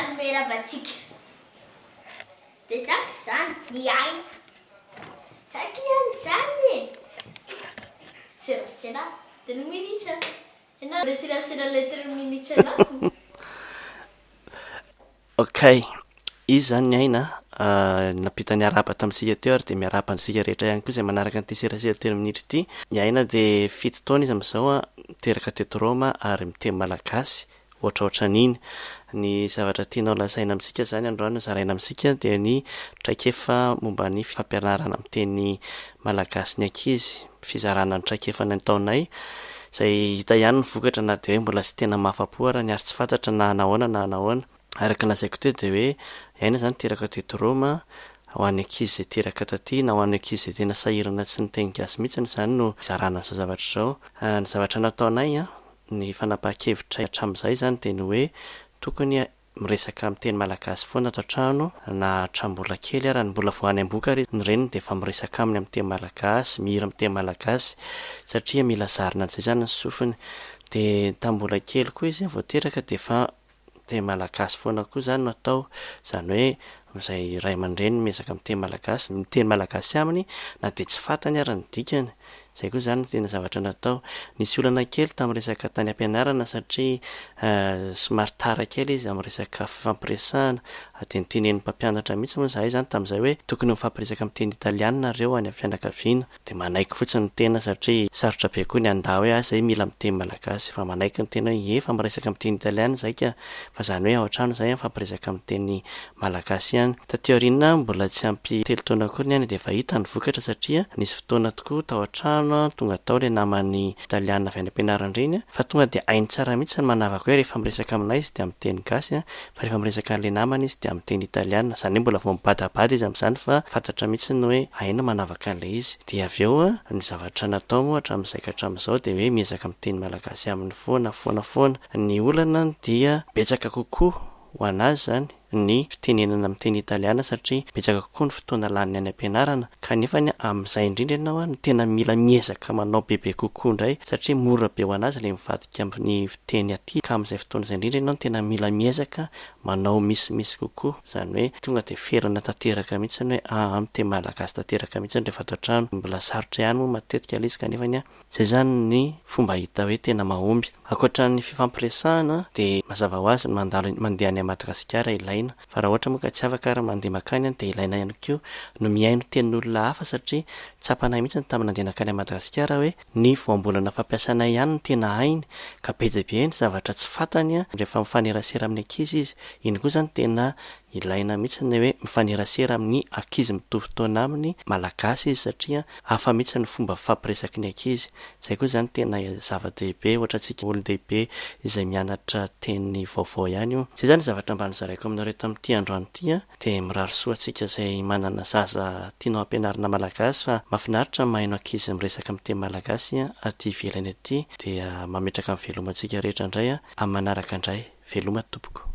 Faly miarahaba antsika. Dia zaka izany ny aina. Zaka ihany izany e! Serasera telo minitra. Ianao le serasera le telo minitra anao. Ok, izy izany ny aina nampita ny arahaba tamintsika teo ary dia miarahaba antsika rehetra ihany koa izay manaraka an'ity serasera telo minitra ity. Ny aina dia fito taona izy amin'izao, teraka teto Roma ary miteny malagasy ohatraohatran'iny. Ny zavatra tianao lazaina amintsika izany androany, zaraina amintsika dia ny traikefa momba ny fampianarana miteny malagasy ny ankizy, fizarana ny traikefa nataonay izay hita ihany ny vokatra na dia hoe mbola tsy tena mahafa-po ara ny ary tsy fantatra na nahoana na nahoana. Araka ny lazaiko teo dia hoe aina izany teraka teto Roma, ho an'ny ankizy izay teraka taty na ho an'ny ankizy izay tena sahirana tsy niteny gasy mihitsy izany no hizarana an'izao zavatra izao. Ny zavatra nataonay, ny fanapahan-kevitray hatramin'izay izany dia ny hoe tokony miresaka amin'ny teny malagasy foana ato an-trano na hatramin'ny mbola kely ara, ny mbola vao any am-bohoka ary ny reniny dia efa miresaka aminy amin'ny teny malagasy, mihira amin'ny teny malagasy satria mila zarina an'izay izany ny sofiny. Dia tamin'ny mbola kely koa izy vao teraka dia efa teny malagasy foana koa izany no atao, izany hoe izay ray aman-dreny miezaka miteny malagasy, miteny malagasy aminy na dia tsy fantany ary ny dikany. Izay koa izany no tena zavatra natao. Nisy olana kely tamin'ny resaka tany am-pianarana satria somary tara kely izy amin'ny resaka fifampiresahana. Dia notenenin'ny mpampianatra mihitsy moa izahay izany tamin'izay hoe tokony mifampiresaka amin'ny teny italiana nareo any amin'ny fianakaviana. Dia manaiky fotsiny ny tena satria sarotra be koa ny handà hoe ah zay mila miteny malagasy fa manaiky ny tena hoe ie fa miresaka amin'ny teny italiana zay ka fa zany hoe ao an-trano zay mifampiresaka amin'ny teny malagasy ihany. Taty aoriana mbola tsy ampy telo taona akory ny aina dia efa hita ny vokatra satria nisy fotoana tokoa tao an-trano tonga tao ilay namany italiana avy any am-pianarana ireny fa tonga dia hainy tsara mihitsy ny manavaka hoe rehefa miresaka aminay izy dia amin'ny teny gasy Fa rehefa miresaka an'ilay namany izy dia amin'ny teny italiana, izany hoe mbola vao mibadabada izy amin'izany fa fantatra mihitsy ny hoe hainy manavaka an'ilay izy. Dia avy eo ny zavatra natao moa hatramin'izay ka hatramin'izao dia hoe miezaka miteny malagasy aminy foana foana foana. Ny olana dia betsaka kokoa ho an'azy izany ny fitenenana amin'ny teny italiana satria betsaka kokoa ny fotoana laniny any am-pianarana kanefany amin'izay indrindra ianao no tena mila miezaka manao bebe kokoa indray satria mora be ho an'azy ilay mivadika amin'ny fiteny aty ka amin'izay fotoana izay indrindra ianao no tena mila miezaka manao misimisy kokoa, izany hoe tonga dia ferana tanteraka mihitsy ny hoe aa miteny malagasy tanteraka mihitsy rehefa ato an-trano, mbola sarotra ihany moa matetika ilay izy kanefa anie izay izany ny fomba hita hoe tena mahomby. Ankoatra ny fifampiresahana dia mazava ho azy ny mandalo mandeha any Madagasikara ilaina fa raha ohatra moa ka tsy afaka ary mandeha mankany dia ilaina ihany koa no mihaino tenin'olona hafa satria tsapanay mihitsy tamin'ny nandeha nankany Madagasikara hoe Ny voambolana fampiasanay ihany no tena hainy ka be dia be ny zavatra tsy fantany rehefa mifanerasera amin'ny ankizy izy. Iny koa izany tena ilaina mihitsy ny hoe mifanerasera amin'ny ankizy mitovy taona aminy, malagasy izy satria hafa mihitsy ny fomba fifampiresaky ny ankizy. Izay koa izany tena zava-dehibe ohatra antsika olon-dehibe izay mianatra teny vaovao ihany io. Izay izany ny zavatra mba nozaraiko aminareo tamin'ity androany ity an. Dia mirary soa antsika izay manana zaza tianao ampianarina malagasy fa mahafinaritra ny maheno ankizy miresaka miteny malagasy aty ivelany aty dia mametraka ny velomantsika rehetra indray amin'ny manaraka indray. Veloma tompoko.